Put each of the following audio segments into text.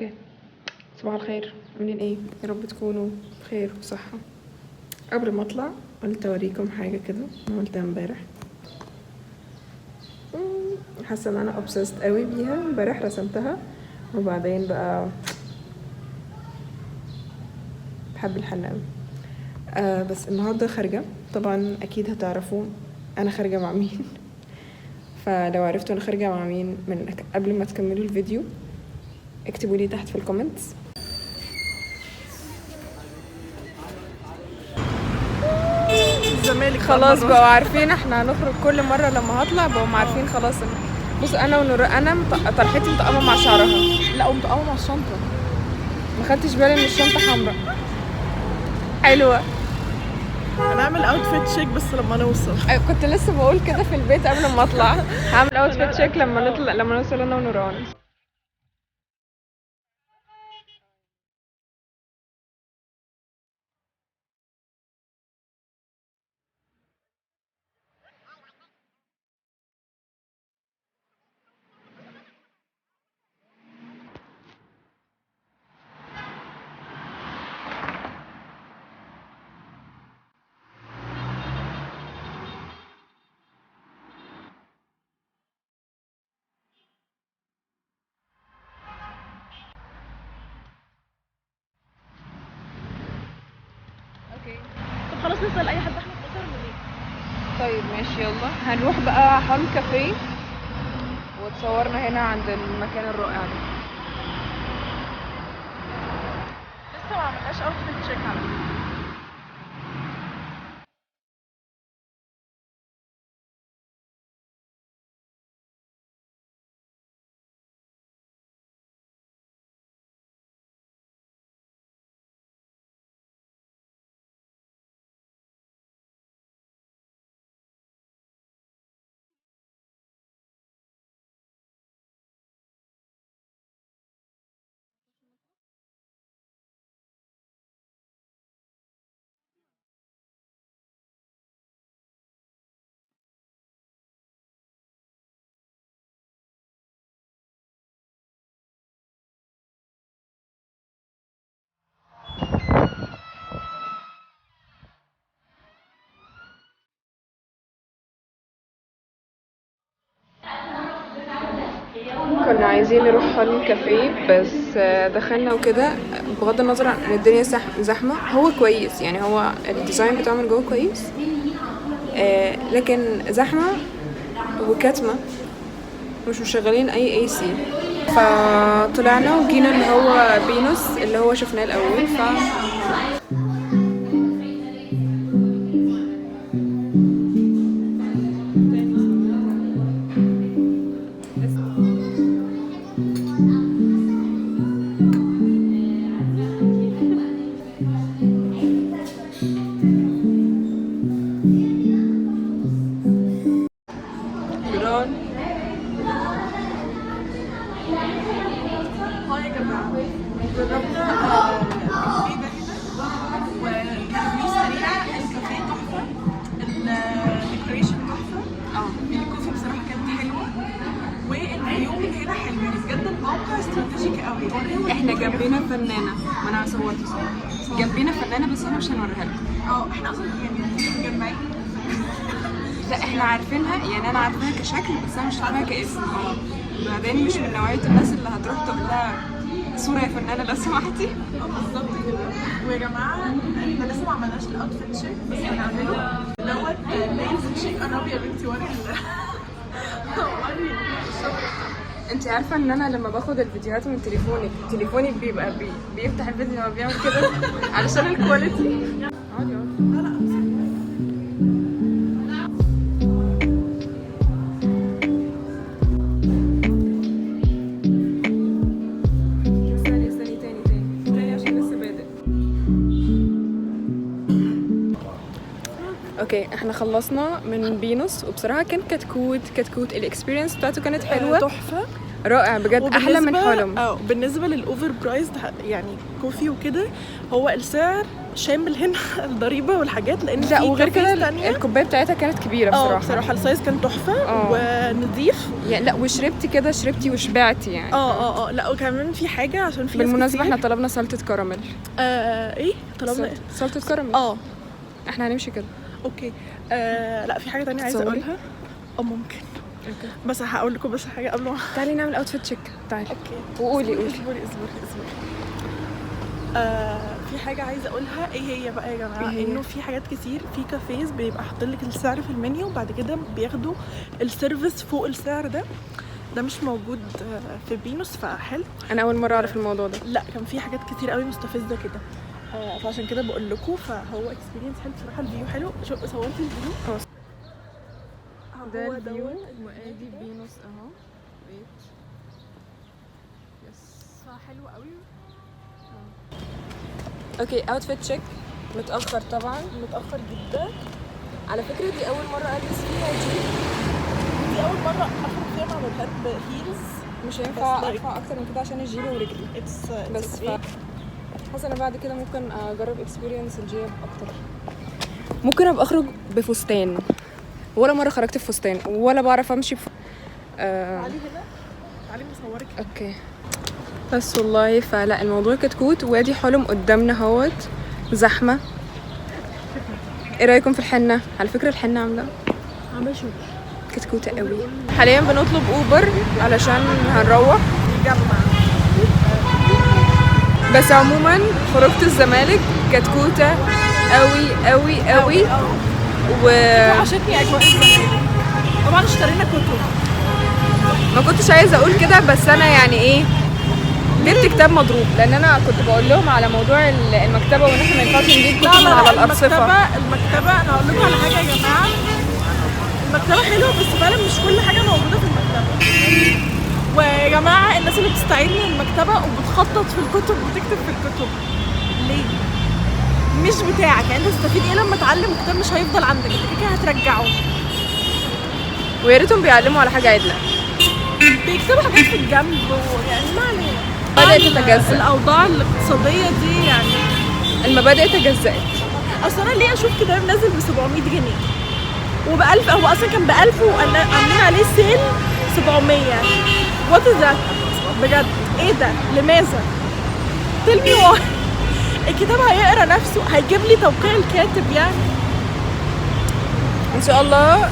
okay، صباح الخير، عاملين ايه؟ يا رب تكونوا بخير وصحة. قبل ما اطلع قلت اوريكم حاجة كده عملتها امبارح. حاسة ان انا obsessed قوي بيها. امبارح رسمتها وبعدين بقى بحب الحنة قوي. بس النهاردة خارجة، طبعا اكيد هتعرفوا انا خارجة مع مين. فلو عرفتوا انا خارجة مع مين من قبل ما تكملوا الفيديو اكتبوا لي تحت في ال comments. الزمالك خلاص بقوا عارفين احنا هنخرج كل مرة لما هطلع، بقوا عارفين خلاص. بص انا ونور، انا طرحتي مطقمة مع شعرها. لا ومطقمه مع الشنطة. ما خدتش بالي ان الشنطة حمراء. حلوة. هنعمل outfit check بس لما نوصل. أيوة، كنت لسه بقول كده في البيت قبل ما اطلع، هعمل outfit check لما نطلع، لما نوصل انا ونوران. okay طب خلاص نسال اي حد احنا في مصر منين. طيب ماشي، يلا هنروح بقى حلم كافيه، وتصورنا هنا عند المكان الرائع ده. لسه ما عملناش outfit check على فكرة. كنا عايزين نروح حلم كافيه بس دخلنا وكده، بغض النظر عن ان الدنيا زحمة، هو كويس يعني، هو ال design بتاعه من جوه كويس، لكن زحمة وكاتمه، مش مشغلين اي AC. فطلعنا وجينا اللي هو بينوس اللي هو شفناه الاول. ف نوران. hi يا جماعة، جربنا الكافيه ده هنا وك review سريع. الكافيه تحفة، ال decoration تحفة، ال coffee بصراحة كانت حلوة، وال view من هنا حلو يعني. بجد الموقع strategic قوي. احنا جنبنا فنانة، ما انا صورت صور جنبنا فنانة بس احنا مش هنوريها لكم. احنا اصلا يعني مجمعين. لا احنا عارفينها يعني، انا عارفاها كشكل بس انا مش عارفاها كاسم. بعدين مش من نوعية الناس اللي هتروح تقول لها صوره يا فنانة لو سمحتي. بالظبط كده. ويا جماعة احنا لسه ما عملناش ال outfit check بس هنعمله دوت nails check. قربي يا بنتي وري وري الشغل. انت عارفه ان انا لما باخد الفيديوهات من تليفوني، تليفوني بيبقى بيفتح الفيديو لما بيعمل كده علشان ال quality. اقعدي اقعدي. لا لا استني استني، تاني تاني تاني عشان لسه بادئ. okay احنا خلصنا من بينوس، وبصراحة كان كتكوت كتكوت. ال experience بتاعته كانت حلوة، تحفة، رائع بجد، احلى من حلم. بالنسبة لل overpriced يعني coffee وكده، هو السعر شامل هنا الضريبة والحاجات، لان لا في وغير cafes كده تانية. الكوباية بتاعتها كانت كبيرة بصراحة. بصراحة ال size كان تحفة ونضيف. يعني لا، وشربتي كده، شربتي وشبعتي يعني. اه لا، وكمان في حاجة عشان في ناس بالمناسبة كتير- احنا طلبنا salted caramel. ايه طلبنا ايه؟ salted caramel. احنا هنمشي كده. okay. لا، في حاجة تانية عايزه تصوري؟ اقولها. ممكن. okay. بس هقول لكم بس حاجة قبل ما تعالي نعمل outfit check، تعالي. okay. وقولي قولي. اصبري اصبري اصبري. في حاجة عايزة أقولها. إيه هي بقى يا جماعة؟ إيه هي؟ إنه في حاجات كتير في cafes بيبقى حاطين لك السعر في المنيو، وبعد كده بياخدوا ال service فوق السعر ده. ده مش موجود في بينوس، فحلو. انا اول مرة اعرف الموضوع ده. لا، كان في حاجات كتير قوي مستفزة كده، فعشان كده بقول لكم. فهو experience حلو بصراحة، ال view حلو. شو صورتي ال view؟ ده هو ال view. دوت. وادي بينوس اهو. wait، yes. حلو قوي. okay، outfit check. متاخر طبعا. متأخر جدا. على فكرة دي اول مرة البس فيها جيب. دي أول مرة أخرج فيها مع برهان ب heels. مش هينفع بس like- ارفع اكتر من كده عشان الجيبه ورجلي. it's بس حاسه انا بعد كده ممكن اجرب experience الجيب اكتر. ممكن ابقى اخرج بفستان. ولا مرة خرجت بفستان ولا بعرف امشي تعالي هنا، تعالي مصورك. okay، بس والله فلا الموضوع كتكوت. وادي حلم قدامنا اهوت، زحمة. ايه رايكم في الحنة؟ على فكرة الحنة عامله عامل شغل. كتكوته قوي. حاليا بنطلب اوبر علشان هنروح. نجمع. بس عموما خروجة الزمالك كتكوتة قوي قوي قوي. و وحشتني اجواء الزمالك. طبعا اشترينا كتب. ما كنتش عايزه اقول كده، بس انا يعني ايه، جبت كتاب مضروب، لان انا كنت بقول لهم على موضوع المكتبة وان احنا ما ينفعش نجيب كتب من على الارصفه. المكتبة، المكتبة انا هقول لكم على حاجة يا جماعة. المكتبة حلوة، بس فعلا مش كل حاجة موجودة في المكتبة. ويا جماعة الناس اللي بتستعين من المكتبة وبتخطط في الكتب وتكتب في الكتب، ليه؟ مش بتاعك يعني. انت تستفيد ايه لما تعلم كتاب مش هيفضل عندك؟ انت كده كده هترجعه. ويا ريتهم بيعلموا على حاجة عدله. بيكتبوا حاجات في الجنب، ويعني ما علينا. بدأت تتجزأ. الاوضاع الاقتصادية دي يعني. المبادئ تجزأت. اصل انا ليه اشوف كتاب نازل ب 700 جنيه وب 1000؟ هو اصلا كان ب 1000 وعاملين عليه sale 700. what is that؟ بجد ايه ده؟ لماذا؟ tell me why. الكتاب هيقرا نفسه؟ هيجيب لي توقيع الكاتب يعني؟ ان شاء الله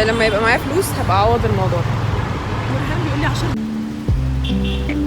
لما يبقى معايا فلوس هبقى اعوض الموضوع ده. برهان بيقول لي 10.